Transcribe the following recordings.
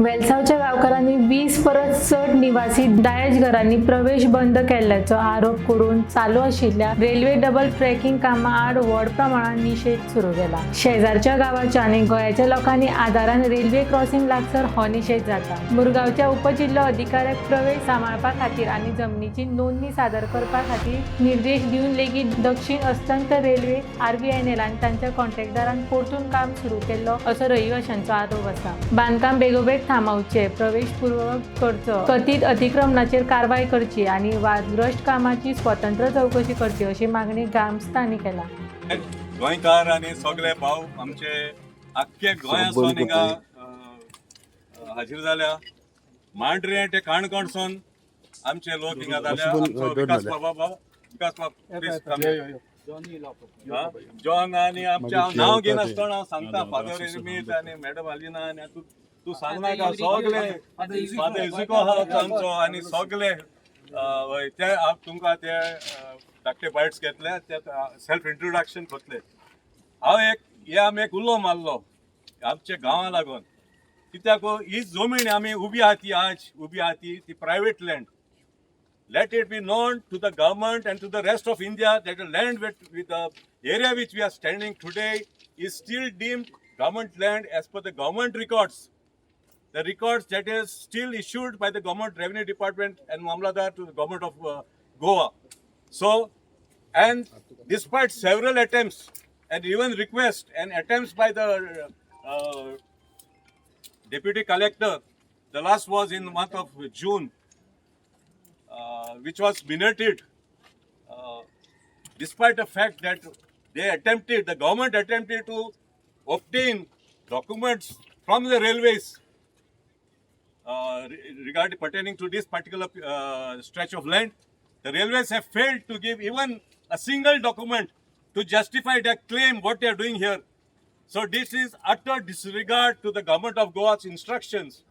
वेलसावच्या गांवकारांनी 20 परस चड निवासी दायज घरांनी प्रवेश बंद केल्ल्याचो आरोप करून चालू आशिल्ल्या रेल्वे डबल ट्रॅकिंग कामा आड व्हड प्रमाणात निशेध सुरू केला. शेजारच्या गांवाच्या आनी गोंयाच्या लोकांनी आदारान रेल्वे क्रॉसिंग लागसर हो निशेध जाता. मुरगांवच्या उपजिल्लो अधिकाऱ्याक प्रवेश सांबाळपा खातीर आनी जमनीची नोंदणी सादर करपा खातीर निर्देश दिवन लेगीत दक्षिण अस्तंत रेल्वे आरव्हीएनएल आनी तांच्या कॉन्ट्रॅक्टदारान परतून काम सुरू केल्लो असो रहिवाशांचो आरोप आसा. बांदकाम बेगोबेग थांबोवचें, प्रवेश पूर्ववत करचो, कथीत अतिक्रमणाचेर कारवाय करची आनी वादग्रस्त कामाची स्वतंत्र चवकशी करची अशी मागणी ग्रामस्थांनी केला. गोंयकार आनी सगळे भाव आमचे आख्खे गोंयासून हिंगा हाजीर जाल्या. मांद्रे ते काणकोणसून आमचे लोक हिंगा जाल्या. आमचो विकास बाबा, भाव विकास बाब, please come here. हा? जॉन आनी आमचे हांव नांव घेनासतना हांव सांगता, फादर एरमीत आनी मॅडम अलिना आनी तूं तूं सांगनाका, सगळे फादर इजुको आहा आमचो आनी सगळे हय, ते तुमकां ते धाकटे बायट्स घेतले, ते सेल्फ इंट्रोडक्शन करतले. हांव एक हे आमी एक उलो मारलो आमच्या गांवा लागून, कित्याक ही जमीन आमी उबी आहा ती, आज उबी आहा ती ती private land. Let it be known to the government and to the rest of India that the land with the area which we are standing today is still deemed government land as per the government records. The records that is still issued by the government revenue department and Mamlatdar to the government of Goa. So, and despite several attempts and even requests and attempts by the deputy collector, the last was in the month of June, which was minuted, despite the fact that they attempted, the government attempted to obtain documents from the railways regarding pertaining to this particular stretch of land. The railways have failed to give even a single document to justify their claim what they are doing here. So this is utter disregard to the government of Goa's instructions,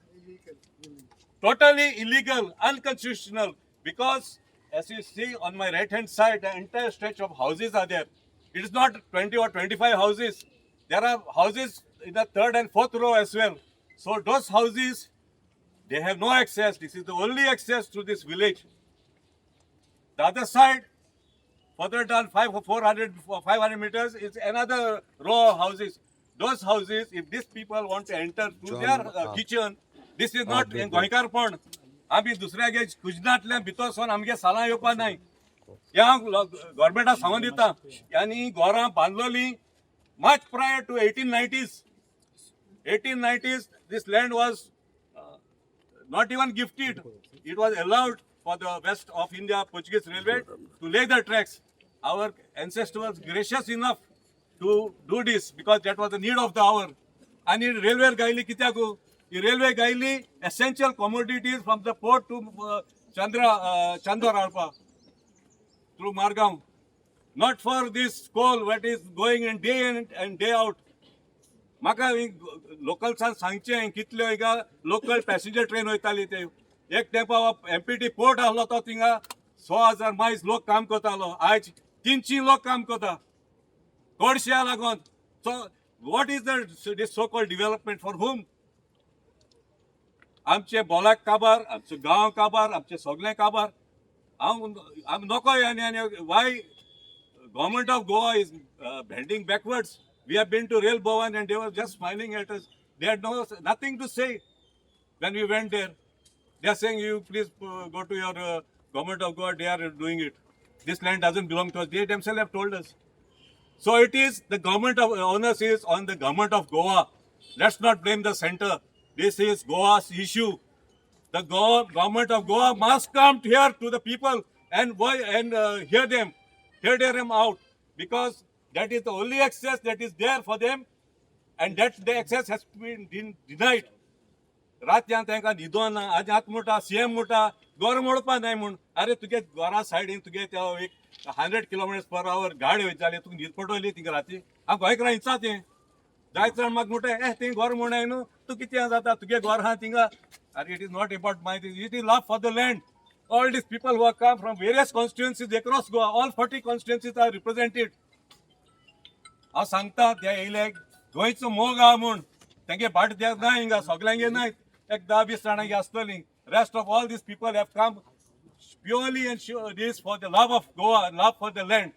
totally illegal, unconstitutional, because as you see on my right hand side, the entire stretch of houses are there. It is not 20 or 25 houses. There are houses in the third and fourth row as well. So those houses, they have no access. This is the only access to this village. The other side, further down 400, 500 meters is another row of houses. Those houses, if these people want to enter through their kitchen, this is not गोंयकारपण. आमी दुसऱ्यागे कुजनांतल्यान भितर सोन आमगे सालां येवपा नाय. ह्या हांव गव्हर्मेंटाक सांगून दिता, आनी घरां बांदलोली much prior to 1890s. 1890s this land was not even gifted. It was allowed for the West of India Portuguese Railway to lay the tracks. Our ancestors was gracious enough to do this because that was the need of the hour. आनी रेल्वेर गायली कित्याक? ही railway गायली essential commodities from the port to Chandra Chandor हाडपाक through Margao. Not for this coal what is going in day in and day out. म्हाका लोकल्सान सांगचें, कितल्यो हिंगा local passenger train वयताली ते. एक तेंपा एमपीटी पोर्ट आहलो तो थिंगा 6,000 मायज लोक काम करतालो, आयज 300 लोक काम करता कोळश्या लागून. So what is the this so called development, for whom? आमचे बोलाक काबार, आमचो गांव काबार, आमचे सगळें काबार. हांव आमी नको. आनी आनी why government of Goa is bending backwards? We have been to Rail Bhavan and they were just smiling at us. They had no nothing to say when we went there. They are saying, "You please go to your government of Goa. They are doing it. This land doesn't belong to us." They themselves have told us. So it is the government of onus is on the government of Goa. Let's not blame the center. This is Goa's issue. The government of Goa must come here to the people and why and hear them out, because that is the only access that is there for them, and that the access has been denied. रातयान तांकां न्हिदोना. आज आतां म्हणटा, CM म्हणटा गोर मोडपा नाय म्हूण. अरे, तुगे घरा सायडीन तुगे त्या एक 100 किलोमिटर्स पर आवर गाडी वयता जाल्यार तुका न्हीद पडटली थिंगा राती? हांव गोंयकारां इत्सा तें जायत जाण म्हाका म्हणटा, ए थिंग गोर म्हणून न्हू तूं, कितें जाता तुगे घर आहा थिंगा? अरे, it is not about my, it is love for the land. All these people who have come from various constituencies across Goa, all 40 constituencies are represented. हांव सांगता, ते येयले गोंयचो मोग आहा म्हूण तेंगे बाट दिवप ना हिंगा सगल्यांगे नाय. एक 10-20 जाणां आसतलीं. Rest of all these people have come purely and sure this for the love of Goa, love for the land.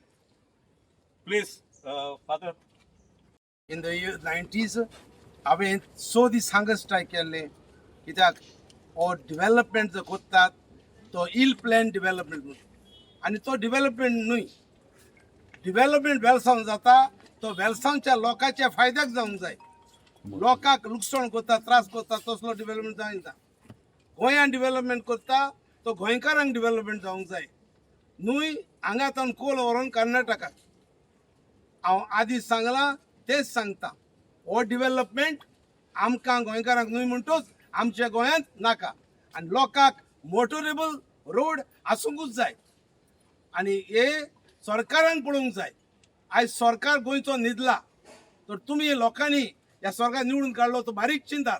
Please, Father. In the year 90s हांवें स दीस हांगा स्ट्रायक केल्ले, कित्याक हो डेवलपमेंट जो कोत्तात तो इल प्लॅन डेवलपमेंट म्हणून, आनी तो डेवलपमेंट न्हय. डेवलपमेंट वेलसांव जाता तो वेलसांवच्या लोकांच्या फायद्याक जावंक जाय. लोकांक लुकसाण करता, त्रास करता तसलो डेवलपमेंट जायना. गोंयांत डेवलपमेंट करता तो गोंयकारांक डेवलपमेंट जावंक जाय न्हय. हांगा तावन कोल व्हरोन कर्नाटकाक. हांव आदी सांगलां तेंच सांगता, हो डेवलपमेंट आमकां गोंयकारांक न्हय म्हणटूच आमच्या गोंयांत नाका. आनी लोकांक मोटरेबल रोड आसूंकूच जाय आनी हे सरकारान पळोवंक जाय. आयज सरकार गोंयचो न्हिदला तर तुमी लोकांनी ह्या सरकार निवडून काडलो तो बारीक चिंतात.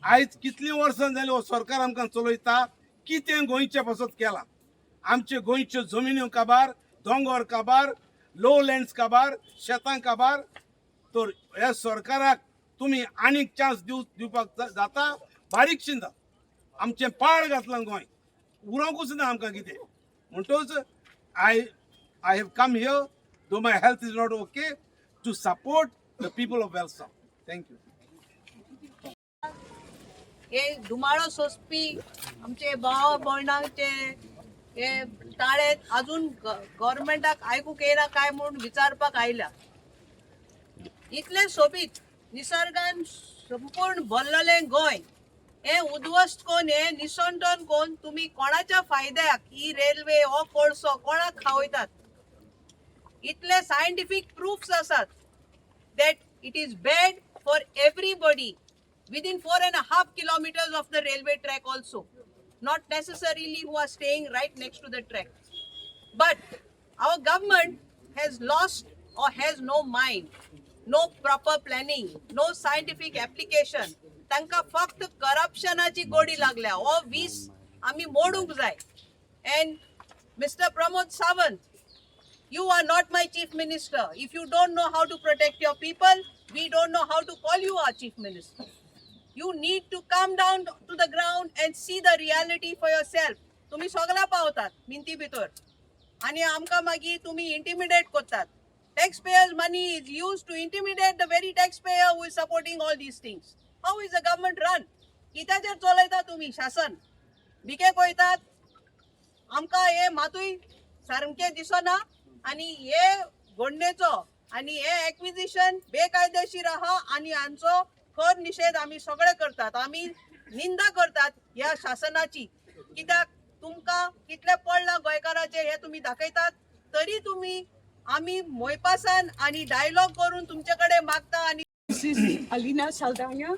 आयज कितलीं वर्सां जालीं हो सरकार आमकां चलयता, कितें गोंयचें पासत केलां? आमचे गोंयच्यो जमिन्यो काबार, दोंगोर काबार, लो लँड्स काबार, शेतां काबार. तर ह्या सरकाराक तुमी आनीक चान्स दिवपाक जाता? बारीक चिंता. आमचें पाड घातलां गोंय, उरोंकूच ना आमकां कितें. म्हणटूच I have come here though my health is not okay to support the people of Velsao. Thank you. हे धुमाळो सोंसपी आमचे भाव भयणांचे हे ताळे अजून गव्हर्मेंटाक आयकूंक येयना काय म्हूण विचारपाक आयल्या. इतलें सोबीत निसर्गान संपूर्ण भरलेलें गोंय हें उद्ध्वस्त कोन्न, हें निसंटन कोन्न तुमी कोणाच्या फायद्याक ही रेल्वे हो कोळसो कोणाक खावयतात? इतले सायंटिफीक प्रुफ्स आसात that it is bad for everybody within 4.5 kilometers of the railway track also, not necessarily who are staying right next to the track. But our government has lost or has no mind, no proper planning, no scientific application. तांकां फक्त करप्शनाची गोडी लागल्या. हो वीस आमी मोडूंक जाय. And Mister Pramod Sawant, you are not my chief minister. If you don't know how to protect your people, we don't know how to call you our chief minister. You need to come down to the ground and see the reality for yourself. तुम्ही सगळा पावतात मिंती भितर आणि आमकां मागीर तुमी intimidate करतात. Taxpayers' money is used to intimidate the very taxpayer who is supporting all these things. How is the government run? कित्याचेर चलयता तुमी शासन? भिकेक वयतात. आमकां हे मातूय सामकें दिसना आनी हे घडणेचो आनी हे एक्विजिशन बेकायदेशीर आहा आनी हांचो खर निशेध आमी सगळे करतात. आमी निंदा करतात ह्या शासनाची, कित्याक तुमकां कितलें पडलां गोंयकाराचें हें तुमी दाखयतात, तरी तुमी आमी मोयपासान आनी डायलॉग करून तुमचे कडेन मागता आनी This is Alina Saldanha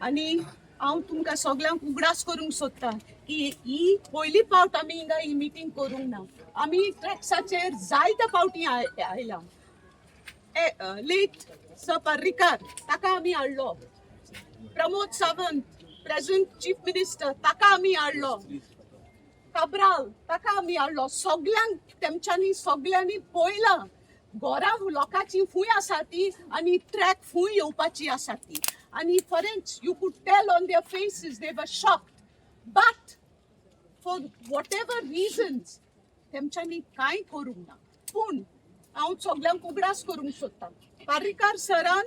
आनी हांव तुमकां सगल्यांक उगडास करूंक सोदतां की ही पयली फावट आमी हिंगा ही मिटींग करूंक ना. आमी ट्रॅक्साचेर जायत्या फावटी आयला. लेट स पर्रीकार ताका आमी हाडलो, Pramod Sawant present chief minister ताका आमी हाडलो, काब्राल ताका आमी हाडलो. सगल्यांक तेमच्यांनी सगल्यांनी पळयलां घरां लोकांची फूंय आसा ती आनी ट्रॅक फूंय येवपाची आसा ती. आनी खरेंच you could tell on their faces they were shocked, but for whatever reasons तेमच्यांनी कांय करूंक ना. पूण हांव सगल्यांक उगडास करूंक सोदतां, पर्रीकार सरान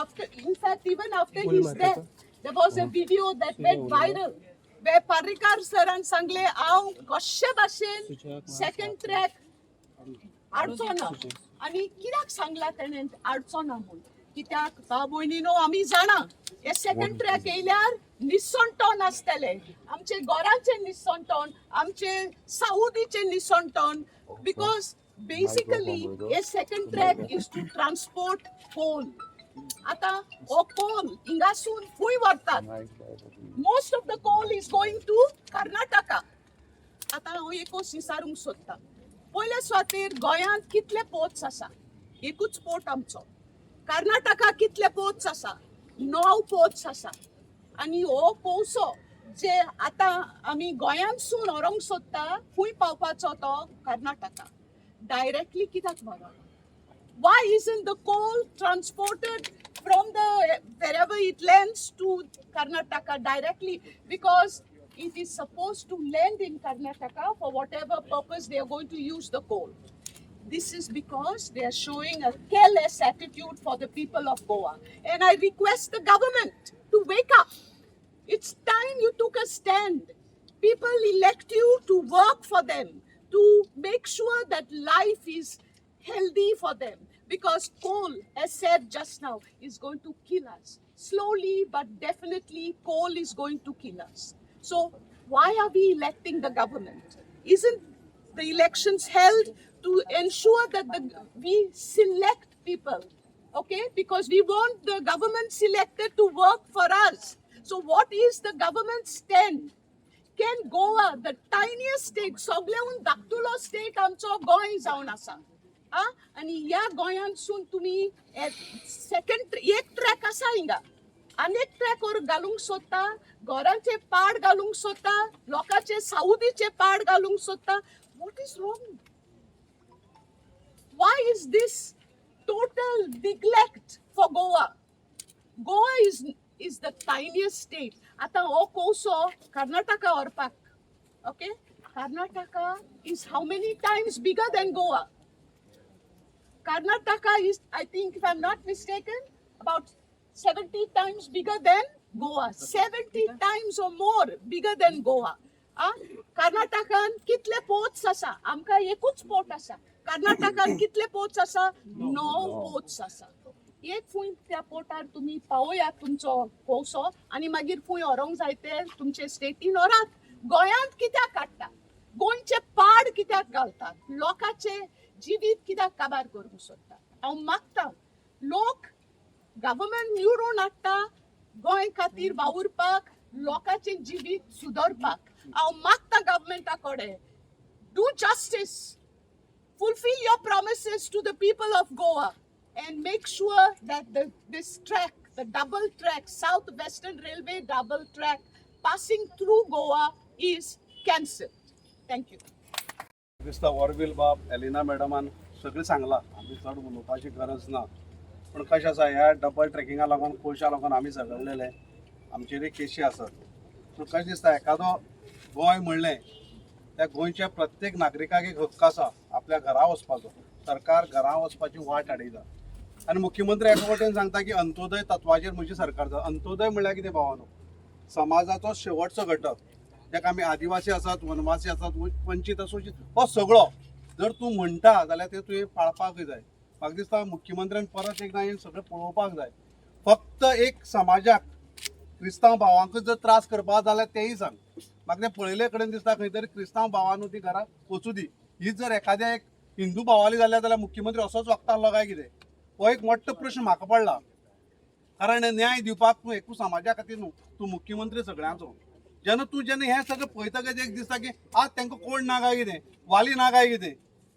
after, in fact, even after his death, there was a video that went viral where Parrikar सरान सांगले, हांव कशे भाशेन सेकंड ट्रॅक हाडचो ना. आनी कित्याक सांगला तेणें हाडचो ना म्हूण? कित्याक भाव भयणीनो, आमी जाणा हे सेकंड ट्रॅक येयल्यार निसणटोन आसतले आमचे घराचे, निसणटोन आमचे साऊदीचे निसणटोन, because basically hey second track is to transport coal. आता हो कोल हिंगासून फूंय व्हरतात? Most of the coal is going to Karnataka. आतां हांव एकूच विचारूंक सोदतां, पयले सुवातेर गोंयांत कितले पोर्ट्स आसा? एकूच पोर्ट आमचो. कर्नाटका कितले पोर्ट्स आसा? णव पोर्ट्स आसा. आनी हो कोळसो जे आतां आमी गोंयांतसून व्हरूंक सोदता, खंय पावपाचो तो? कर्नाटका डायरेक्टली कित्याक व्हरना? Why isn't the coal transported from the wherever it lands to Karnataka directly, because it is supposed to land in Karnataka for whatever purpose they are going to use the coal. This is because they are showing a careless attitude for the people of Goa. And I request the government to wake up. It's time you took a stand. People elect you to work for them, to make sure that life is healthy for them. Because coal, as said just now, is going to kill us. Slowly but definitely, coal is going to kill us. So why are we electing the government? Isn't the elections held to ensure that we select people, okay? Because we want the government selected to work for us. So what is the government's stand? Can Goa, the tiniest state, सगळ्याहून धाकटुलो state आमचो गोंय जावन आसा, आ आनी ह्या गोंयांतसून तुमी second एक track आसा हिंगा, आनी एक ट्रॅक वर घालूंक सोदता, घरांचे पाड घालूंक सोदता, लोकांचे सावदीचे पाड घालूंक सोदता. What is wrong? Why is this total neglect for Goa? Goa is the tiniest state. आतां हो कोसो कर्नाटका व्हरपाक, okay? Karnataka is how many times bigger than Goa? Karnataka is, I think, if I'm not mistaken, about 70 times bigger than Goa. 70 times or more bigger than Goa. कर्नाटकान कितले ports आसा? आमकां एकूच port आसा. कर्नाटकान कितले पोर्ट्स आसा? 9 ports आसा. एक फूंय त्या पोर्टार तुमी पावयात तुमचो कोसो आनी मागीर फूंय व्हरोंक जाय ते तुमचे स्टेटीन व्हरात. गोंयांत कित्याक काडटा? गोंयचे पाड कित्याक घालतात? लोकांचे जिवीत कित्याक काबार करूंक सोदता? हांव मागता लोक गव्हर्मेंट निवडून हाडटा गोंय खातीर वावुरपाक, लोकांचें जिवीत सुदरपाक. हांव मागता गव्हर्मेंटा कडेन, do justice, fulfill your promises to the people of Goa and make sure that this track, the double track, South Western Railway double track passing through Goa is cancelled. Thank you. दिसता Orville बाब, Elina मॅडमान सगळें सांगलां, आमी चड उलोवपाची गरज ना. पूण कशें आसा, ह्या डबल ट्रेकिंगा लागून कोळशा लागून आमी झगडलेले, आमचेरय केशी आसात. पूण कशें दिसता, एखादो गोंय म्हणलें त्या गोंयच्या प्रत्येक नागरिकाक एक हक्क आसा आपल्या घरा वचपाचो. सरकार घरा वचपाची वाट आडयता आनी मुख्यमंत्री एका वटेन सांगता की अंत्योदय तत्वाचेर म्हजी सरकार जाता. अंत्योदय म्हणल्यार कितें भावानो? समाजाचो शेवटचो घटक, ताका आमी आदिवासी आसात, वनवासी आसात, वंचीत शोशीत, हो सगळो जर तूं म्हणटा जाल्यार ते तुवें पाळपाकूय जाय. म्हाका दिसता मुख्यमंत्र्यान परत एकदां हें सगळें पळोवपाक जाय. फक्त एक समाजाक क्रिस्तांव भावांकूच जर त्रास करपा जाल्यार तेंय सांग. म्हाका तें पळयले कडेन दिसता खंय तरी क्रिस्तांव भावानू ती घरा वचूं दी. ही जर एखाद्या एक हिंदू भावाली जाल्या जाल्यार मुख्यमंत्री असोच वागतालो काय कितें, हो एक मोठो प्रश्न म्हाका पडला. कारण न्याय दिवपाक तूं एकूच समाजा खातीर न्हू, तूं मुख्यमंत्री सगळ्यांचो. जेन्ना तूं जेन्ना हें सगळें पळयतकच एक दिसता की आज तांकां कोण ना काय कितें, वाली ना काय कितें,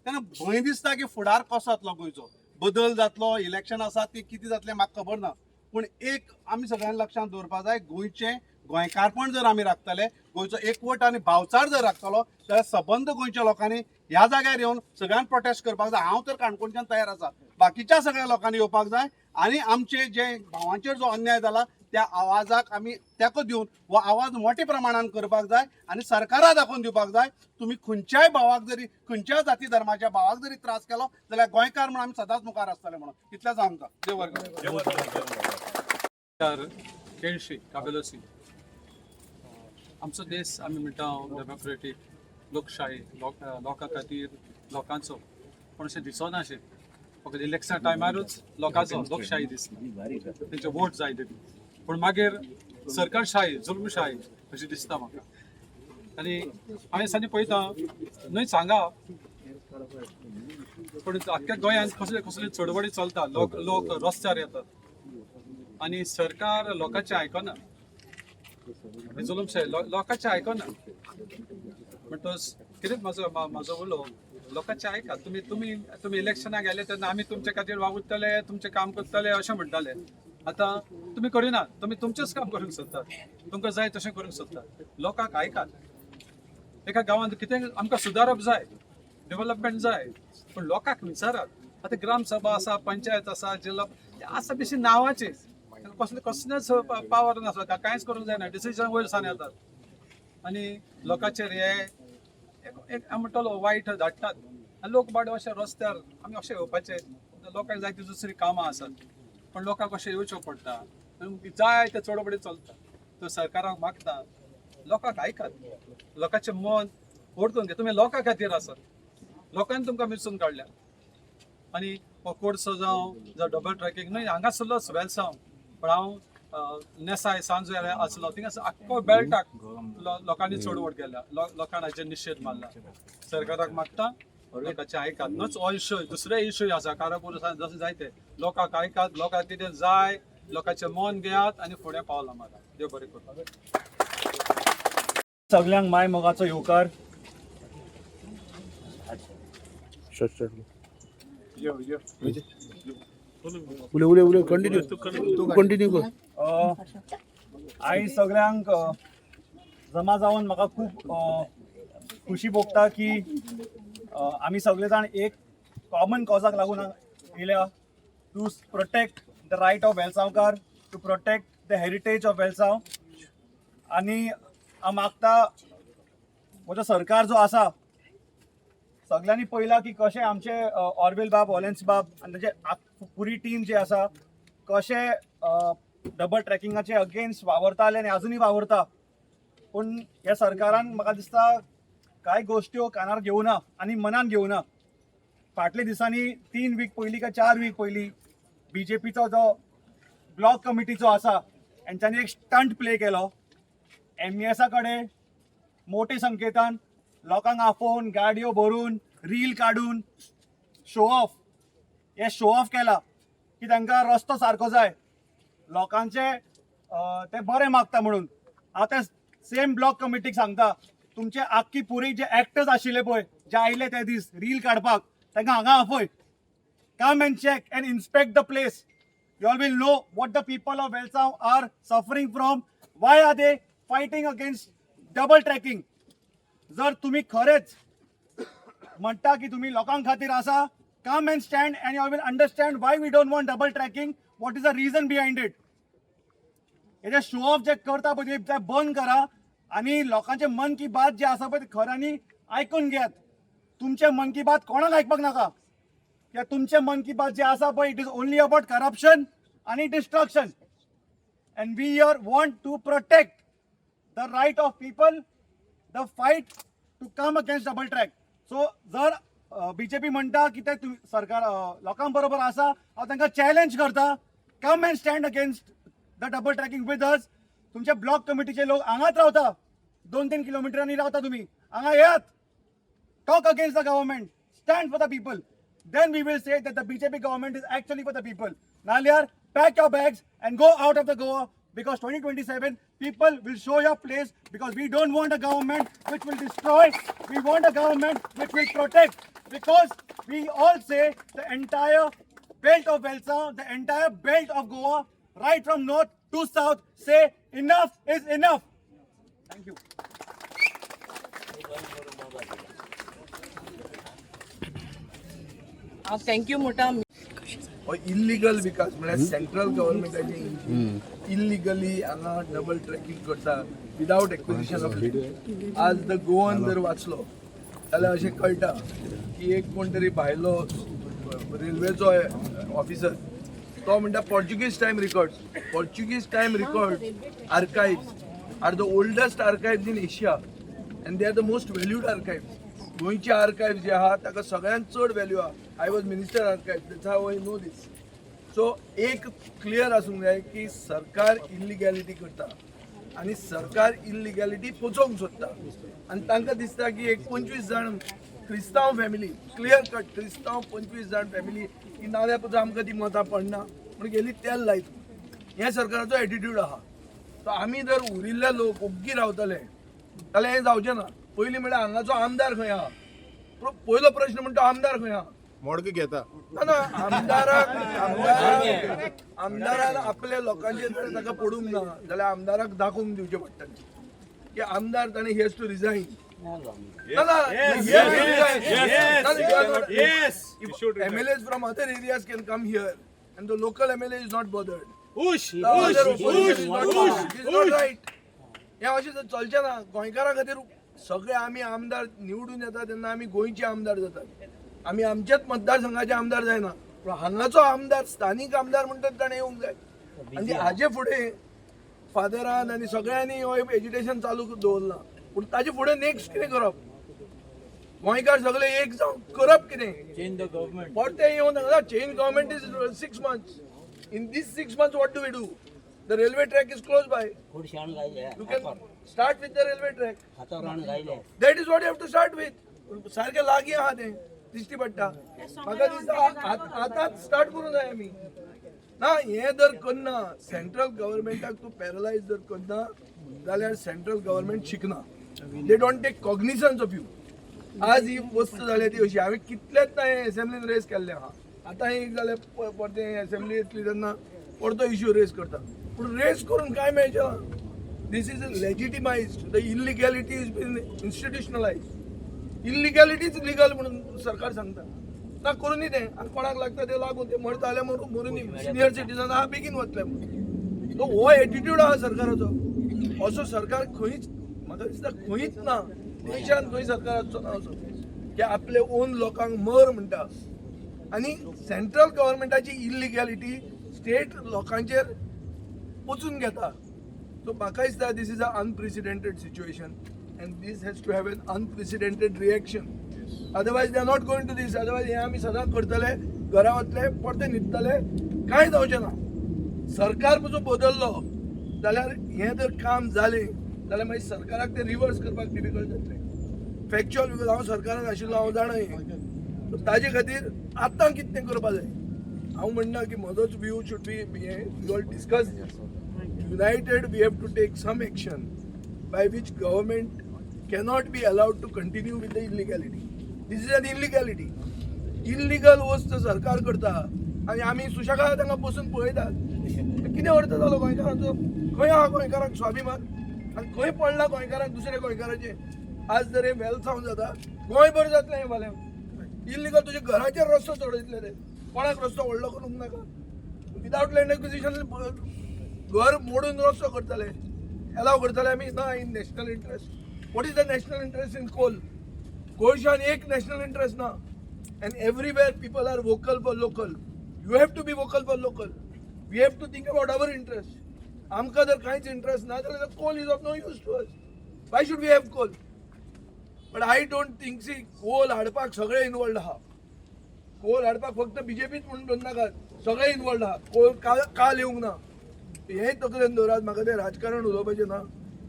तेन्ना भंय दिसता की फुडार कसो जातलो, गोंयचो बदल जातलो, इलेक्शन आसा ती कितें जातलें म्हाका खबर ना. पूण एक आमी सगळ्यांनी लक्षांत दवरपाक जाय, गोंयचें गोंयकारपण जर आमी राखतले, गोंयचो एकवट आनी भावचार जर राखतलो जाल्यार सबंद गोंयच्या लोकांनी ह्या जाग्यार येवन सगळ्यांक प्रोटेस्ट करपाक जाय. हांव तर काणकोणच्यान तयार आसा, बाकीच्या सगळ्या लोकांनी येवपाक जाय आनी आमचे जे भावांचेर जो अन्याय जाला त्या आवाजाक आमी तेंको दिवन हो आवाज मोठ्या प्रमाणान करपाक जाय आनी सरकारा दाखोवन दिवपाक जाय, तुमी खंयच्याय भावाक जरी, खंयच्याय जाती धर्माच्या भावाक जरी त्रास केलो जाल्यार गोंयकार म्हणून आमी सदांच मुखार आसतले म्हणून इतलेंच आमकां. देव बरें करूं. केळशी काबेलोसी. आमचो देश आमी म्हणटा डेमोक्रेटीक लोकशाही, लोकां खातीर लोकांचो, पूण अशें दिसना अशें फकत इलेक्शन टायमारूच लोकांचो लोकशाही दिसता, तेंचे वोट जाय देखून. पूण मागीर सरकारशाही, जुल्मशाही अशी दिसता म्हाका. आनी हांवें दिसांनी पळयता न्हय सांगा, पूण आख्ख्या गोंयांत कसले कसले चळवळी चलता, लोक रस्त्यार येतात आनी सरकार लोकांचें आयकना, जुलूमशाही लोकांचें आयकना. म्हणटच कितें म्हाजो उलो, लोकांचें आयका. तुमी तुमी तुमी इलेक्शनाक गेले तेन्ना आमी तुमचे खातीर वावुरतले, तुमचें काम करतले अशें म्हणटाले. आतां तुमी करिना, तुमी तुमचेंच काम करूंक सोदतात, तुमकां जाय तशें करूंक सोदतात. लोकांक आयकात. एका गांवांत कितें आमकां सुदारप जाय, डेवलपमेंट जाय, पूण लोकांक विचारात. आतां ग्रामसभा आसा, पंचायत आसा, जिल्हा आसा बेशी नांवाचे, कसले कसलेच पावर नासता, कांयच करूंक जायना. डिसिजन वयर सान येतात आनी लोकांचेर हे एक एक हांव म्हणटलो वायट धाडटात आनी लोक बाडे अशे रस्त्यार आमी अशे येवपाचे. लोकांक जायती दुसरी कामां आसात, पण लोकांक अशें येवचें पडटा आनी जाय ते चडबडी चलता. तो सरकाराक मागता, लोकांक आयकात, लोकांचें मन ओडतून घे. तुमी लोकां खातीर आसात, लोकांनी तुमकां वेंचून काडल्या. आनी हो कोर्सो जावं, जावं डबल ट्रॅकिंग न्हय, हांगासरलोच वेलसांव, पण हांव नेसाय सांजवेर आसलो, थिंगा आख्खो बेल्टाक लोकांनी चडवड केल्या, लोकांनी हाचेर निशेध मारला. सरकाराक मागता, लोकांचे आयकात. न्हूच हो इशू, दुसरे इशूय आसा कारापूर जशें जायते लोकांक आयकात, लोकांक कितें जाय, लोकांचें मन घेयात आनी फुडें पावलां मारात. देव बरें करूं. सगल्यांक माय मोगाचो येवकार. उले उले उले, कंटिन्यू तू, कंटिन्यू कर. आयज सगल्यांक जमा जावन म्हाका खूब खुशी भोगता की आमी सगळे जाण एक कॉमन कॉजाक लागून येयल्या, to protect the right of वेलसांवकार, to protect the heritage of Velsao. आनी हांव मागता, म्हजो सरकार जो आसा, सगळ्यांनी पळयलां की कशें आमचे ऑर्विल बाब, वॉलेन्स बाब आनी तांचे पुरी टीम जी आसा, कशें डबल ट्रॅकिंगाचे अगेन्स्ट वावरताले आनी अजुनूय वावरता. पूण ह्या सरकारान म्हाका दिसता कांय गोश्ट्यो कानार घेवना आनी मनान घेवना. फाटल्या दिसांनी 3 वीक पयलीं काय 4 वीक पयलीं बीजेपीचो जो ब्लॉक कमिटीचो आसा, हेंच्यांनी एक स्टंट प्ले केलो. एमईएसा कडेन मोटे संकेतान लोकांक आपोवन, गाडयो भरून, रील काडून शो ऑफ, हे शो ऑफ केला की तांकां रस्तो सारको जाय, लोकांचे ते बरें मागता म्हणून. हांव ते सेम ब्लॉक कमिटीक सांगता, तुमचे आख्खी पुरी जे एक्टर्स आशिल्ले पळय, जे आयले ते दीस रील काडपाक, तांकां हांगा आफय. Come and check and inspect the place. You all will know what the people of Velsao are suffering from, why are they fighting against double tracking. जर तुम्ही खरेंच म्हणटा की तुम्ही लोकां खातीर आसा, come and stand and you will understand why we don't want double tracking, what is the reason behind it. हे जे शो ऑफ जे करता पळय, ते बंद करा आनी लोकांचे मन की बात जे आसा पळय, ते खऱ्यांनी आयकून घेयात. तुमचे मन की बात कोणाक आयकपाक नाका, कित्याक तुमचे मन की बात जे आसा पळय, it is only about corruption आनी destruction, and we are want to protect the right of people, the fight to come against double track. So जर बीजेपी म्हणटा की ते सरकार लोकां बरोबर आसा, हांव तांकां चॅलेंज करता, come and stand against the double tracking with us. तुमचे ब्लॉक कमिटीचे लोक हांगाच रावता, 2-3 किलोमिटरांनी रावता तुमी, हांगा येयात. Talk against the government, stand for the people. Then we will say that the BJP government is actually for the people. नाल्यार, pack your bags and go out of the Goa, because 2027 people will show your place, because we don't want a government which will destroy. We want a government which will protect, because we all say the entire belt of Velsao, the entire belt of Goa, right from north to south, say enough is enough. Thank you. हांव thank you म्हणटा. हो illegal विकास म्हळ्यार central गव्हर्मेंटाचे इल्लिगली हांगा double tracking करता विदावट acquisition of. आज the Goan जर वाचलो जाल्यार अशें कळटा की एक कोण तरी भायलो रेल्वेचो ऑफिसर, तो म्हणटा Portuguese time records, Portuguese time record archives are the oldest archives in Asia and they are the most valued archives. गोंयचे आर्काइव्स जे आहा ताका सगळ्यांत चड व्हॅल्यू आहा. I was minister archive, that's how I know this. So एक clear आसूंक जाय की सरकार इल्लिगॅलिटी करता आनी सरकार इल्लिगॅलिटी पोचोवंक सोदता आनी तांकां दिसता की एक 25 जाण क्रिस्तांव फॅमिली, क्लियर कट क्रिस्तांव 25 जाण फॅमिली की नाल्यार पसून आमकां ती मतां पडना म्हण गेली तेल लायत. हें सरकाराचो एटिट्यूड आहा. सो आमी जर उरिल्ले लोक ओग्गी रावतले जाल्यार हें जावचें ना. पयलीं म्हळ्यार हांगाचो आमदार खंय आहा? पयलो प्रश्न म्हणटा, आमदार खंय आहा? मोडक घेता. ना ना, आमदाराक आमदाराक आमदारान आपल्या लोकांचेर जर ताका पडूंक ना जाल्यार आमदाराक दाखोवन दिवचें पडटलें की आमदार ताणें he has to resign. ना ना, he has to resign. Yes. You should resign. MLAs from other areas can come here. And the local MLA is not bothered. Not right. हें अशें जर चलचें ना. गोंयकारां खातीर सगळे आमी आमदार निवडून येता तेन्ना आमी गोंयचे आमदार जातात, आमी आमच्याच मतदारसंघाचे आमदार जायना, पूण हांगाचो आमदार स्थानीक आमदार म्हणटात ताणें येवंक जाय. आनी हाजे फुडें फादरान आनी सगळ्यांनी हो एजिटेशन चालू दवरलां, पूण ताजे फुडें नेक्स्ट कितें करप? गोंयकार सगळे एक जावन करप कितें? Change the government. परते येवन हांगा change government is 6 months. In this 6 months what do we do? The railway track is close by. You can start with the railway track. That is what you have to start with. सारकें लागीं आहा तें, दिश्टी पडटा. म्हाका दिसता आतांच start करूंक जाय आमी. ना हें जर करना, सेंट्रल गव्हर्मेंटाक तूं पॅरलायज जर करना जाल्यार सेंट्रल गव्हर्मेंट शिकना. They don't take cognizance of you. आज ही वस्त जाल्या ती अशी. हांवें कितलेच ना हें एसेंब्लीन रेज केल्लें आहा. आतां एक जालें, परतें एसेंब्ली येतली तेन्ना परतो इश्यू रेज करता, पूण रेज करून कांय मेळचें ना. This is legitimised. The illegality is been institutionalised. Illegality is legal म्हणून सरकार सांगता. ना करूनी तें, आनी कोणाक लागता तें लागून ते मरता जाल्यार मरुनी. सिनियर सिटीजन आहा बेगीन वतले म्हणून. सो हो एटिट्यूड आहा सरकाराचो. असो सरकार खंयच म्हाका दिसता खंयच ना देशान, खंय सरकार आसचो ना असो की आपले ओन लोकांक मर म्हणटा. आनी सेंट्रल गव्हर्मेंटाची इलिगॅलिटी स्टेट लोकांचेर पोचून घेता. सो म्हाका दिसता this is a unprecedented situation and this has to have an unprecedented reaction. Otherwise they are not going to this. Otherwise हें आमी सदांच करतले, घरा वतले, परते न्हिदतले, कांय जावचें ना. सरकार पसून बदल्लो जाल्यार हें जर काम जालें जाल्यार मागीर सरकाराक तें रिवर्स करपाक डिफिकल्ट जातलें. फॅक्च्युअल, because हांव सरकारान आशिल्लो, हांव जाणा हें. सो ताजे खातीर आतां कितें करपा जाय, हांव म्हणना की म्हजोच व्यू should be हें. We all discuss united, we have to take some action by which government cannot be allowed to continue with the illegality. This is an illegality. Illegal वस्त सरकार करता आनी आमी सुशेगाद तांकां बसून पळयतात. कितें अर्थ जालो गोंयकारांचो? खंय आहा गोंयकारांक स्वाभिमान? आनी खंय पडला गोंयकारांक दुसऱ्या गोंयकाराचें? आज जर हें वेलसांव जाता, गोंयभर जातलें हें फाल्यां. इल्लिगल तुज्या घराचेर रस्तो चडयतले ते. कोणाक रस्तो व्हडलो करूंक नाका. विदावट लँड एक्विजिशन घर मोडून रस्तो करतले, एलाव करतले आमी ना. In national interest, what is the national interest in coal? कोळशान एक नॅशनल इंट्रस्ट ना. And everywhere people are vocal for local. You have to be vocal for local. We have to think about our interest. आमकां जर कांयच interest ना जाल्यार coal is of no use to us. Why should we have coal? But I don't think, see, coal हाडपाक सगळे involved आहा. कोल हाडपाक फक्त बीजेपीच म्हणून दवरनाकात, सगळे इनवॉल्ड आहा. कोल काल येवंक ना, हें तकलेन दवरात. म्हाका तें राजकारण उलोवपाचें ना,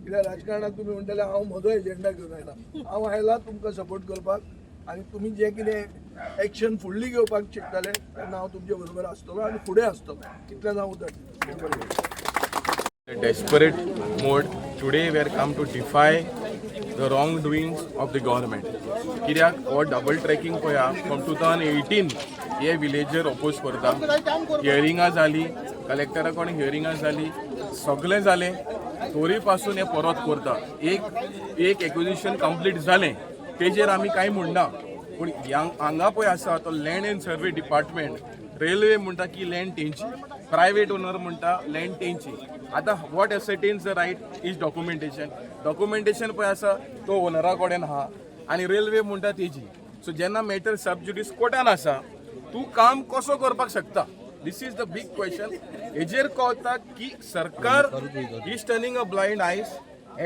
कित्याक राजकारणाक तुमी म्हणटले हांव म्हजो एजेंडा घेवन आयला. हांव आयला तुमकां सपोर्ट करपाक आनी तुमी जें कितें एक्शन फुडली घेवपाक चिंतताले तेन्ना हांव तुमचे बरोबर आसतलो आनी फुडें आसतलो. इतलें हांव उतर. Desperate mode. Today we are come to defy the wrongdoings of the government. कित्याक हो डबल ट्रॅकिंग पळय फ्रॉम 2018 हे विलेजर ओपोज करता. हियरिंगां जाली, कलेक्टरा कडेन हियरिंगां जाली, सगळें जालें, तरी पासून हे परत करता. एक एक एक्विजिशन कंप्लीट जालें तेजेर आमी कांय म्हणना, पूण हांगा पळय आसा तो land and survey department, railway म्हणटा की लँड तेंची, प्रायवेट ओनर म्हणटा लँड तेंची. आतां what ascertains the right is documentation. Documentation पळय आसा तो ओनरा कडेन आहा आनी रेल्वे म्हणटा तेजी. सो जेन्ना मॅटर सब ज्युडीस कोर्टान आसा, तूं काम कसो करपाक शकता? This is the big question. हेजेर कळटा की सरकार is turning a blind eyes.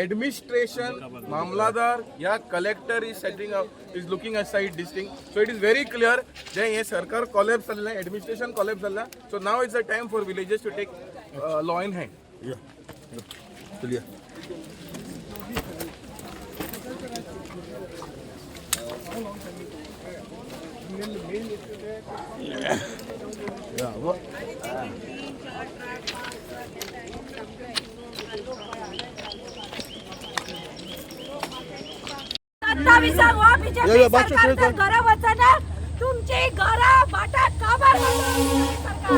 Administration, मामलादार या collector is setting up, is looking aside this thing. So it is very clear जे हें सरकार कॉलेप्स जाल्लें, एडमिनिस्ट्रेशन कॉलेप्स जाल्लें. So now is the time for villagers to take law in hand. चलिए. सत्तावीसाक हो BJP सरकार जर घरा वचना, तुमची घरा भाटां काबार करतलो सरकार.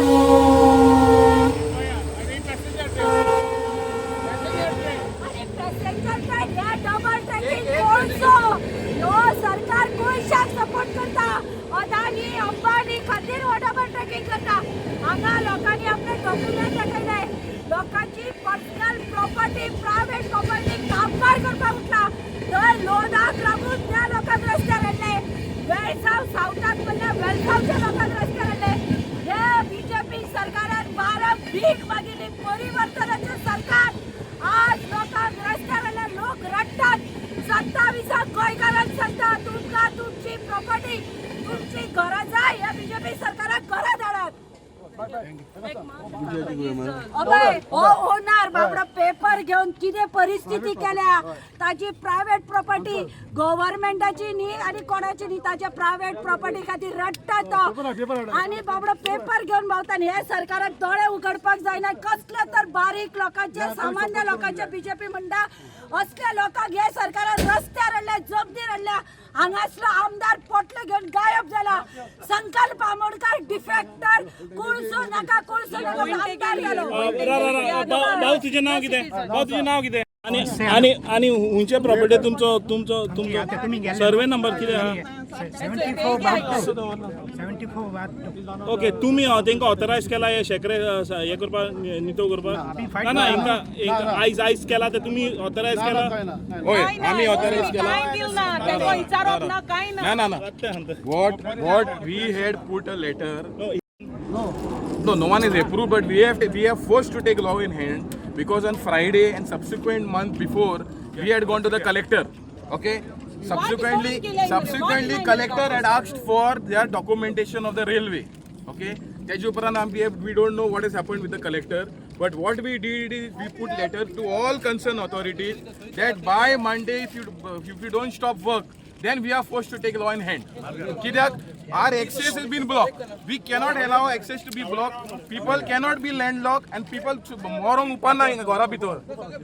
आनी पॅसेंजर ट्रेन ह्या डबल ट्रॅकिंग कोळसो ह्यो सरकार कोळशाक सपोर्ट करता. अदानी अंबानी खातीर हो डबल ट्रॅकिंग करता. हांगा प्रॉपर्टी, प्रायव्हेट प्रॉपर्टी काबार करपाक उठला. थंय लोडाक लागून त्या लोकांक रस्त्यार हाडले. वेळसांव सावथाक म्हणल्यार वेळसांवच्या लोकांक रस्त्यार हाडले. हे बीजेपी सरकारान 12 भीक मागिल्ली परिवर्तनाचें सरकार आज लोकांक रस्त्यार हाडले. लोक रडटात. 27 गोंयकारांक सांगता, तुमकां तुमची प्रॉपर्टी, तुमची घरां जाय. ह्या बीजेपी सरकाराक घरां धाडात. अबय, हो ओनर बाबडो पेपर घेवन कितें परिस्थिती केल्या. ताजी प्रायव्हेट प्रॉपर्टी गव्हर्मेंटाची न्ही आनी कोणाची न्ही, ताच्या प्रायव्हेट प्रॉपर्टी खातीर रडटा तो आनी बाबडो पेपर घेवन भोंवता. हे सरकाराक दोळे उगडपाक जायना. कसले तर बारीक लोकांचे, सामान्य लोकांचे बीजेपी म्हणटा, असल्या लोकांक हे सरकारान रस्त्यार हाडल्या, जमनीर हाडल्या. हांगासलो आमदार पोटले घेवन गायब जाला. संकल्प आमोणकर डिफेक्टर, कुळसो नाका, कुळसो नाका आमदार जालो. भाऊ, तुजें नांव कितें? भाऊ, तुजें नांव कितें? आनी आनी आनी खंयचे प्रॉपर्टी तुमचो तुमचो तुमचो सर्वे नंबर कितें आहा? 74. ओके, तुमी तेंकां ऑथरायज केला हे शेकरे हे करपाक, नितो करपाक? ना ना, हेंकां हेंकां आयज आयज केला ते तुमी ऑथरायज केला? हय, आमी ऑथरायज केला. ना ना ना, what we had put a letter. No, no one is approved, but we have forced to take law in hand because on Friday and subsequent month before we had gone to the collector. Okay. Subsequently, collector had asked for their documentation of the railway. Okay. तेजे उपरांत आमी we don't know what has happened with the collector, but what we did is we put letter to all concerned authorities that by Monday, if you don't stop work, then we are forced to take law in hand. कित्याक our access has been blocked. We cannot allow access to be blocked. People cannot be landlocked and people मरोंक उपाना हिंगा घरा भितर.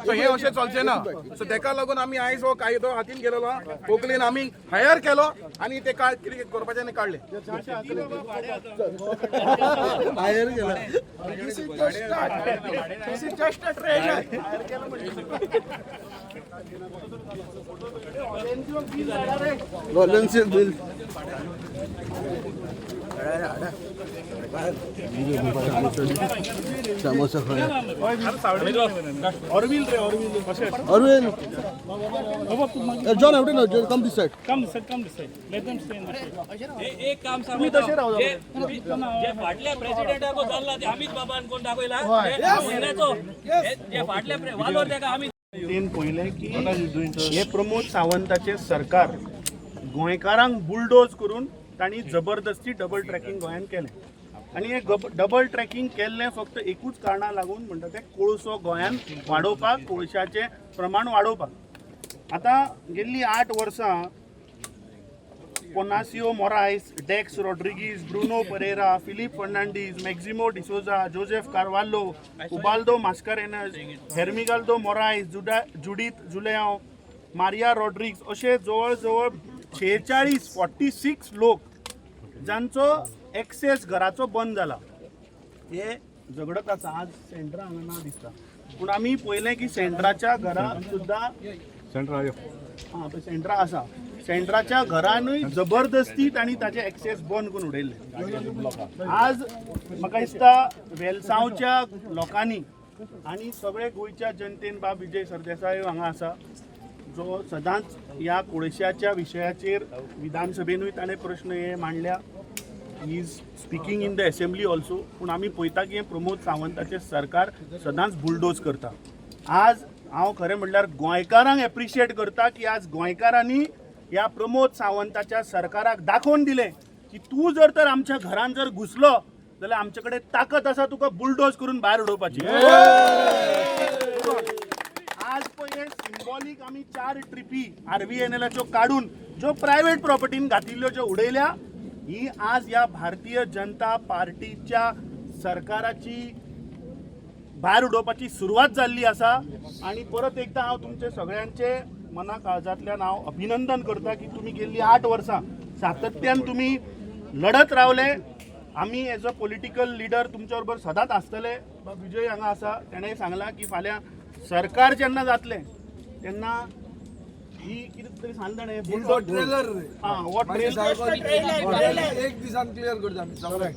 So हे अशें चलचें ना. So तेका लागून आमी आयज हो कायदो हातीन गेलेलो, कोंकणीन आमी हायर केलो आनी ते कितें करपाचें आनी काडले. हायर केला. This is just start. This is just a trailer. Lawrence bill. Samosa खाया. ऑरवील रे, ऑरवील. Arvind. John, out no, come this side. Come this side, come this side. Let them stay in the shade. एक काम सांग. तुम्ही तशे राव. जे फाटल्या प्रेसिडेंटाक चल्ला ते अमित बाबान कोण दाखयला म्हयन्याचो, जे फाटल्या वालोर तेका आमी तेन पळयलें की हे प्रमोद सावंताचे सरकार गोंयकारांक बुलडोज करून तांणी जबरदस्ती डबल ट्रॅकिंग गोंयांत केलें आनी हे डबल ट्रॅकिंग केल्लें फक्त एकूच कारणा लागून, म्हणटा ते कोळसो गोंयांत वाडोवपाक, कोळशाचें प्रमाण वाडोवपाक. आतां गेल्लीं 8 वर्सां पोनासियो मोरायस, डेक्स Rodrigues, Bruno Pereira, Filipe Fernandes, Maxximo D'Souza, Joseph Carvalho, उबाल्दो Mascarenhas, हेर्मिगाल्दो Moraes, जुडा जुडीत जुलेयांव, मारिया रॉड्रिग्स असे जवळ जवळ 46, 46 लोक जांचो एक्सेस घराचो बंद जाला. हे झगडत आसा. आज सेंट्रा हांगा ना दिसता, पूण आमी पळयलें की सेंट्राच्या घरात सुद्दां, हां, पळय सेंट्रा आसा, सेंट्राच्या घरानूय जबरदस्ती तांणी ताचे एक्सेस बंद करून उडयल्ले. आज म्हाका दिसता वेलसांवच्या लोकांनी आनी सगळे गोंयच्या जनतेन, बाब विजय सरदेसाय हांगा आसा, जो सदांच ह्या कोळशाच्या विशयाचेर विधानसभेनूय ताणें प्रश्न हे मांडल्या, is speaking in the assembly also. पूण आमी पळयता की प्रमोद सावंताचें सरकार सदांच बुलडोज करता. आज हांव खरें म्हणल्यार गोंयकारांक एप्रिशिएट करता की आज गोंयकारांनी ह्या प्रमोद सावंताच्या सरकाराक दाखोवन दिलें की तूं जर तर आमच्या घरान जर घुसलो जाल्यार आमचे कडेन ताकद आसा तुका बुलडोज करून भायर उडोवपाची. आज पळय सिम्बॉलीक आमी चार ट्रिपी आरव्हीएनएलाच्यो काडून ज्यो प्रायवेट प्रॉपर्टीन घातिल्ल्यो ज्यो उडयल्या, ही आज ह्या भारतीय जनता पार्टीच्या सरकाराची भायर उडोवपाची सुरवात जाल्ली आसा. आनी परत एकदां हांव तुमचे सगळ्यांचे मना काळजांतल्यान हांव अभिनंदन करता की तुमी गेल्ली 8 वर्सां सातत्यान तुमी लढत रावले. आमी एज अ पॉलिटिकल लिडर तुमच्या बरोबर सदांच आसतले. विजय हांगा आसा, तेणें सांगलां की फाल्यां सरकार जेन्ना जातलें तेन्ना ही कितें तरी सांगलें ताणें. ट्रेलर. आं, हो ट्रेलर. एक दिसान क्लियर करता आमी सगळ्यांक.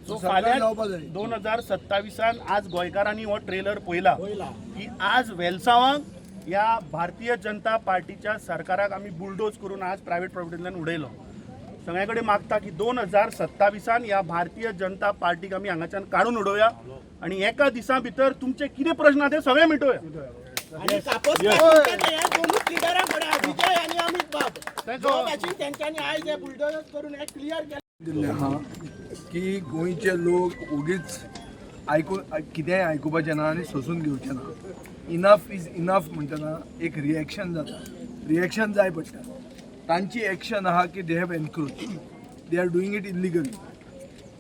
सो सरकार फाल्यां जावपा जाय. 2027 आज गोंयकारांनी हो ट्रेलर पळयला की आज वेलसांवाक ह्या भारतीय जनता पार्टीच्या सरकाराक आमी बुलडोज करून आज प्रायवेट प्रॉपर्टींतल्यान उडयलो. सगळ्या कडेन मागता की 2027 ह्या भारतीय जनता पार्टीक आमी हांगाच्यान काडून उडोवया आनी एका दिसा भितर तुमचे कितें प्रश्न आहा ते सगळे मिटोवया. आणि कापूस दोनूच लिडरां कडेन, विजय आनी अमित बाब, जो भाशेन तेंच्यांनी आयज हे बुलडोजर करून हे क्लियर केलें. दिल्लें आहा की गोंयचे लोक ओगीच आयकून कितेंय आयकुपाचें ना आनी सोंसून घेवचें ना. इनफ is enough म्हणटना एक रिएक्शन जाता, रिएक्शन जाय पडटा. तांची एक्शन आहा की they have encroach, they are doing it illegally.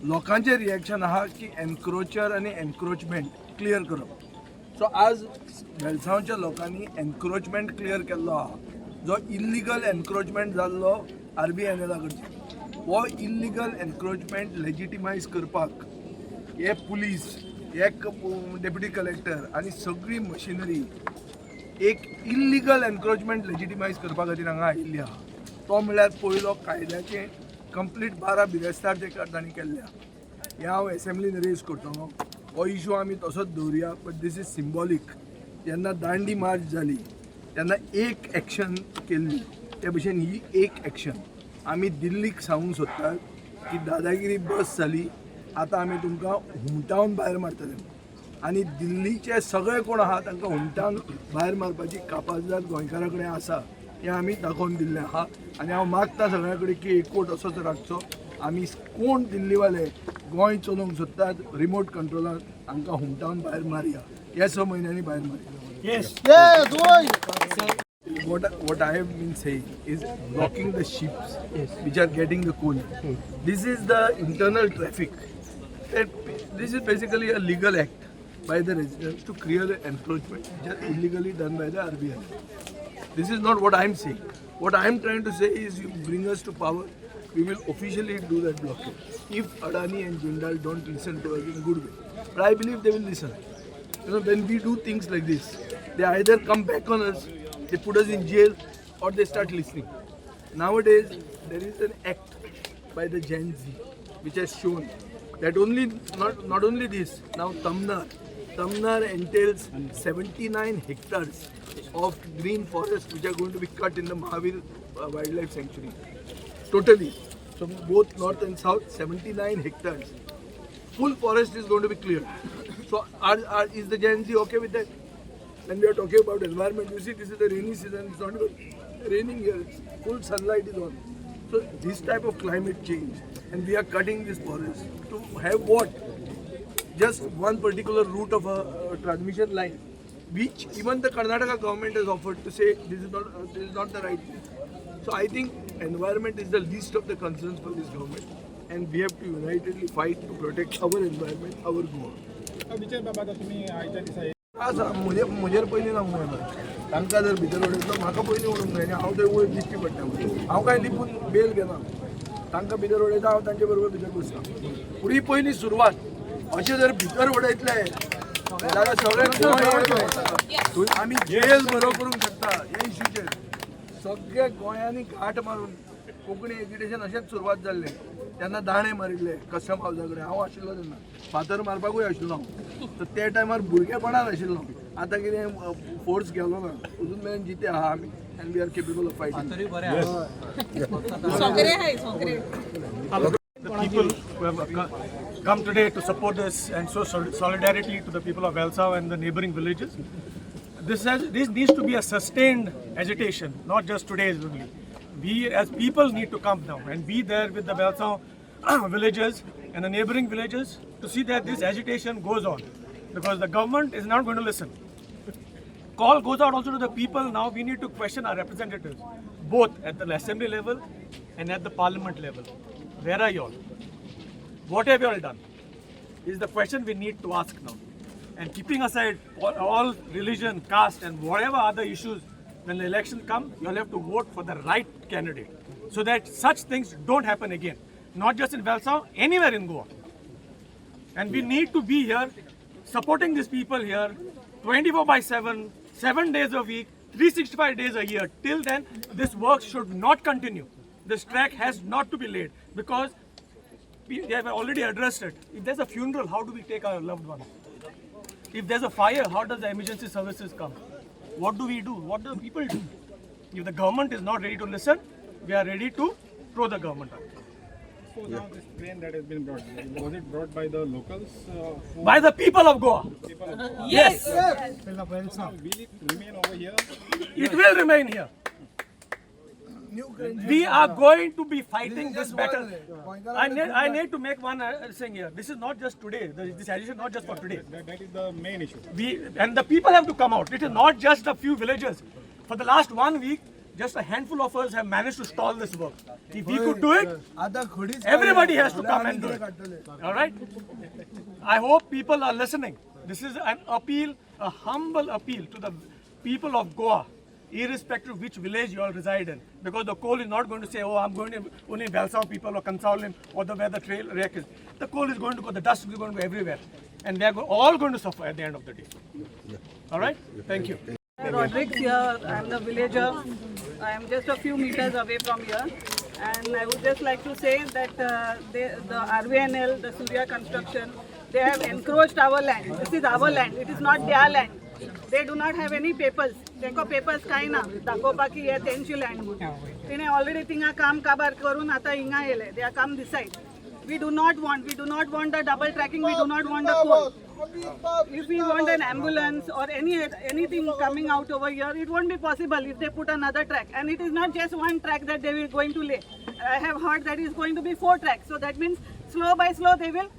लोकांचें रिएक्शन आहा की एनक्रोचर आनी एनक्रोचमेंट क्लियर करप. सो आज वेलसांवच्या लोकांनी एनक्रोचमेंट क्लियर केल्लो आहा. जो इल्लिगल एनक्रोचमेंट जाल्लो आरबीएनएला कडच्यान, हो इल्लिगल एनक्रोचमेंट लेजिटिमायज करपाक हे पुलीस, हे डेप्युटी कलेक्टर आनी सगळी मशिनरी एक इल्लिगल एनक्रोचमेंट लेजिटिमायज करपा खातीर हांगा आयिल्ली आहा. तो म्हणल्यार पयलो कायद्याचें कंप्लीट 12 बिरेस्तार ते तांणी केल्ले आहा. हें हांव एसेंब्लीन रेज करतलो. हो इशू आमी तसोच दवरुया, but this is symbolic. जेन्ना दांडी मार्च जाली तेन्ना एक एक्शन केल्ली, ते भशेन ही एक एक्शन आमी दिल्लीक सांगूंक सोदतात की दादागिरी बस जाली, आतां आमी तुमकां हुमटावन भायर मारतले. आनी दिल्लीचे सगळे कोण आहा तांकां हुमटावन भायर मारपाची कापाजदाद गोंयकारां कडेन आसा हें आमी दाखोवन दिल्लें आहा. आनी हांव मागता सगळ्यां कडेन की एकवट असोच राखचो. आमी कोण दिल्लीवाले गोंय चलोवंक सोदतात रिमोट कंट्रोलान, हांकां हुमटावन भायर मारया, ह्या 6 म्हयन्यांनी भायर मारया. What I have been saying is blocking the ships which are getting the coal. This is the internal traffic. This is basically a legal act by the residents to clear the encroachment which are illegally done by the RBI. This is not what I am saying. What I am trying to say is you bring us to power, we will officially do that blockade. If Adani and Jindal don't listen to us in good way. But I believe they will listen. You know, when we do things like this, they either come back on us, they put us in jail, or they start listening. Nowadays, there is an act by the Gen Z which has shown that only not only this, now Tamnar entails 79 hectares of green forest which are going to be cut in the Mahavir Wildlife Sanctuary. Totally. So both north and south, 79 hectares. Full forest is going to be cleared. So is the Gen Z okay with that? When we are talking about environment, you see this is the rainy season, it's not even raining here, it's full sunlight is on. So this type of climate change, and we are cutting this forest to have what? Just one particular route of a transmission line, which even the Karnataka government has offered to say this is not the right thing. So I think environment is the least of the concerns for this government, and we have to unitedly fight to protect our environment, our Goa. आसा म्हजेर पयलीं ना म्हणून तांकां जर भितर उडयतलो, म्हाका पयलीं उडोवंक जाय आनी हांव थंय वयर दिश्टी पडटा. हांव कांय लिपून बेल घेना, तांकां भितर उडयता, हांव तांचे बरोबर भितर बसता. पूण ही पयली सुरवात. अशें जर भितर उडयतले जाल्यार सगळे गोंय आमी जेल बरो करूंक शकता. ह्या इश्यूचेर सगळे गोंयांनी घाट मारून कोंकणी एजिटेशन अशेंच सुरवात जाल्लें. तेन्ना दाणे मारिल्ले कस्टम हावजा कडेन, हांव आशिल्लो तेन्ना, फातर मारपाकूय आशिल्लो हांव. तर त्या टायमार भुरगेपणान आशिल्लो. आतां कितें फोर्स गेलो ना, अजून मेरेन जिते आहा आमी, and we are capable of fighting. The people who have come today to support this and show solidarity to the people of Velsao and the neighboring villages. This needs to be a sustained agitation, not just today's only. We as people need to come now and be there with the Velsao villagers and the neighboring villages to see that this agitation goes on, because the government is not going to listen. Call goes out also to the people. Now we need to question our representatives, both at the assembly level and at the parliament level. Where are you all? What have you all done? Is the question we need to ask now. And keeping aside all religion, caste and whatever other issues, when the election comes, you all have to vote for the right candidate so that such things don't happen again. Not just in Velsao, anywhere in Goa. And we need to be here, supporting these people here, 24/7, 7 days a week, 365 days a year. Till then, this work should not continue. This track has not to be laid, because They have already addressed it. If there's a funeral, how do we take our loved one? If there's a fire, how does the emergency services come? What do we do? What do the people do? If the government is not ready to listen, we are ready to throw the government out. So now this crane that has been brought, was it brought by the locals? By the people of Goa. People of Goa. Yes. So now will it remain over here? It will remain here. We are going to be fighting this battle. I need to make one thing here. This is not just today. This agitation is not just for today. That is the main issue. We and the people have to come out. It is not just a few villagers. For the last one week, just a handful of us have managed to stall this work. If we could do it, everybody has to come and do it. All right? I hope people are listening. This is an appeal, a humble appeal to the people of Goa, irrespective of which village you all reside in. Because the coal is not going to say, "Oh, I'm going to only Velsao people or Cansaulim or the where the trail wreck is." The coal is going to go, the dust is going to go everywhere. And we are all going to suffer at the end of the day. All right? Thank you. Rodrigues here. I am the villager. I am just a few meters away from here. And I would just like to say that the RVNL, the Surya Construction, they have encroached our land. This is our land. It is not their land. They do not have any papers. तेंको papers कांय ना दाखोवपाक की हे तेंची land म्हणून. तिणे already थिंगा काम काबार करून आतां हिंगा येयले. They are come this side. We do not want the double tracking, we do not want the coal. If we want an ambulance or anything coming out over here, it won't be possible if they put another track. And it is not just one track that they will going to lay. I have heard that is going to be four tracks. So that means slow by slow they will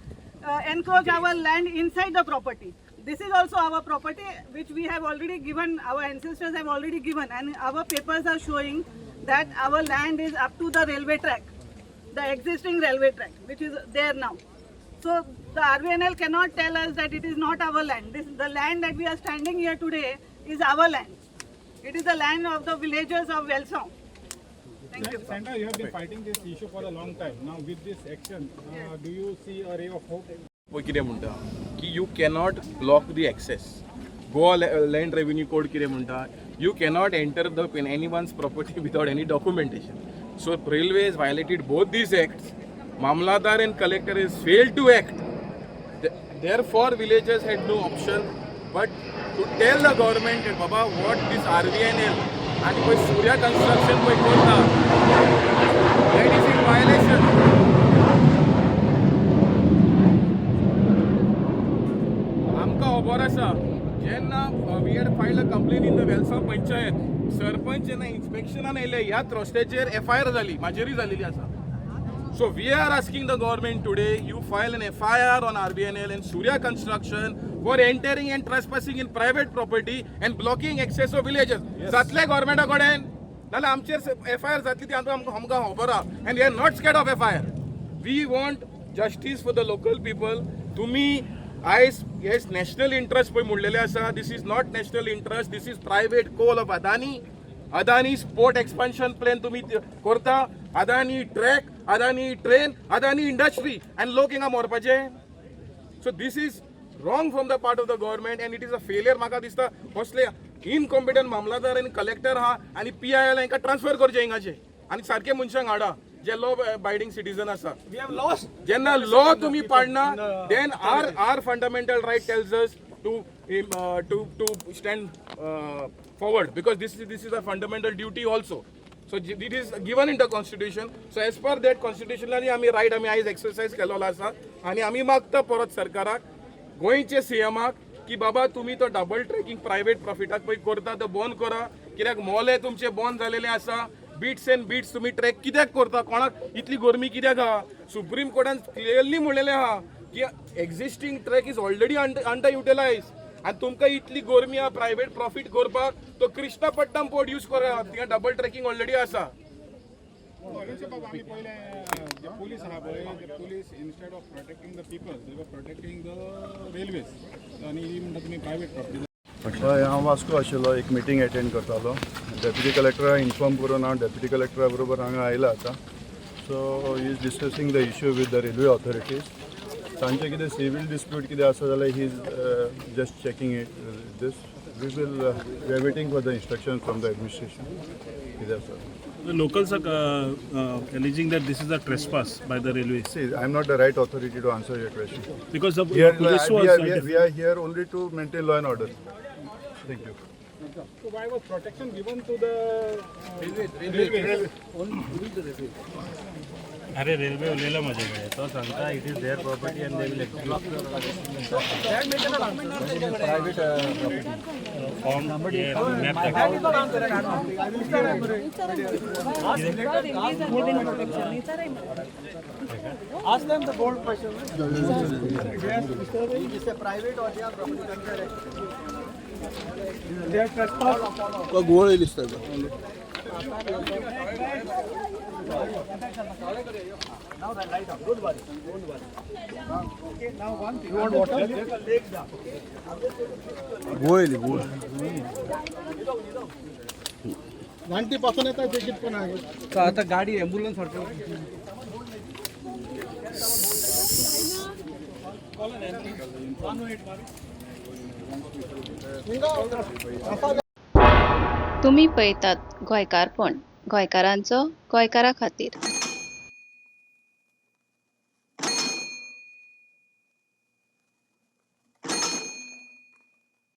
encroach our land inside the property. This is also our property, which we have already given, our ancestors have already given, and our papers are showing that our land is up to the railway track, the existing railway track, which is there now. So the RVNL cannot tell us that it is not our land. The land that we are standing here today is our land. It is the land of the villagers of Velsao. Thank you. Sandra, you have been fighting this issue for a long time. Now with this action, do you see a ray of hope? पळय कितें म्हणटा की you cannot block the access. Goa land revenue code कितें म्हणटा? You cannot enter the any one's property without any documentation. So railways violated both these acts. Mamlatdar and collector is fail to act. Therefore, villagers had no option but to tell the government that, Baba, what this RVNL आणि पळय सूर्या construction पळय करता, that is in violation. आमकां खबर आसा, जेन्ना we had file a complain in the Velsao panchayat, sarpanch जेन्ना इन्स्पेक्शनान येयले, ह्याच रस्त्याचेर एफआयआर जाली, म्हाजेरूय जालेली आसा. So we are asking the government today, you file an FIR on RVNL and Surya Construction for entering and trespassing in private property and blocking access of villages. जातले गव्हर्मेंटा कडेन, नाल्यार आमचेर एफआयआर जातली ती आमकां खबर आहा, and we are not scared of FIR. We want justice for the local people. तुमी आयज हे नॅशनल इंट्रस्ट पळय म्हणलेले आसा. This is not national interest. This is private coal of Adani. Adani port expansion plan तुम्ही करता, Adani track, Adani train, Adani industry, आनी लोक हिंगा मरपाचे. So this is wrong from the part of the government and it is a failure. म्हाका दिसता कसले incompetent मामलादार आनी collector आहा आनी पीआयएल, हांकां ट्रान्सफर करचे हिंगाचे आनी सारके मनशांक हाडा जे लॉ अबायडींग सिटीजन आसा. We have lost. जेन्ना लॉ तुमी पाडना, then our fundamental right tells us to stand forward, because this is a fundamental duty also. So it is given in the constitution. So as per that कॉन्स्टिट्युशनाली आमी right आमी आयज exercise केलोलो आसा आनी आमी मागता परत सरकाराक, गोंयचे सीएमाक की बाबा, तुमी तो डबल ट्रॅकिंग प्रायवेट प्रॉफिटाक पळय करता तो बंद करा, कित्याक मोले तुमचे बंद जालेले आसा. बिट्स एंड बिट्स तुमी ट्रॅक कित्याक करता? कोणाक इतली गरमी कित्याक आहा? सुप्रीम कोर्टान क्लियरली म्हणलेलें आहा की existing track is already under utilize आनी तुमकां इतली गरमी आहा प्रायवेट प्रॉफीट करपाक, तो कृष्णापट्टम पोर्ट यूज करा. थिंगा डबल ट्रॅकिंग ऑलरेडी आसा. बाबा, आमी पयले जे पुलीस आहा पळय, ते police, instead of protecting the people, they were protecting the railways आनी ही म्हणटा तुमी प्रायवेट प्रॉपर्टी. हय, हांव वास्को आशिल्लो, एक मिटींग एटेंड करतालो. डेप्युटी कलेक्टराक इन्फॉर्म करून हांव डेप्युटी कलेक्टरा बरोबर हांगा आयला आतां. So he is discussing the issue with the railway authorities. तांचे कितें सिवील डिस्प्यूट कितें आसा जाल्यार he is just checking it. This we will we are waiting for the instruction from the administration कितें आसा. The locals are alleging that this is a trespass by the railway. See, I am not the right authority to answer your question. Because the Here, police we was, are, we are, we are here only to maintain law and order. Thank you. So why was protection given to the railway? अरे railway उलयला म्हजे कडेन तो सांगता it is their property and they will form map Ask them the bold question. It's a private or they are property. They are trespass. घुंवळ येयली दिसता. Now the light off. Don't worry. Don't worry. Okay, now one thing. You want water? There's a lake down. घुंवळ येयली घुंवळ. Ninety पासून येतात ticket पण आहे. आता गाडी ॲम्ब्युलन्स. तुमी पळयतात गोंयकारपण, गोंयकारांचो गोंयकारा खातीर.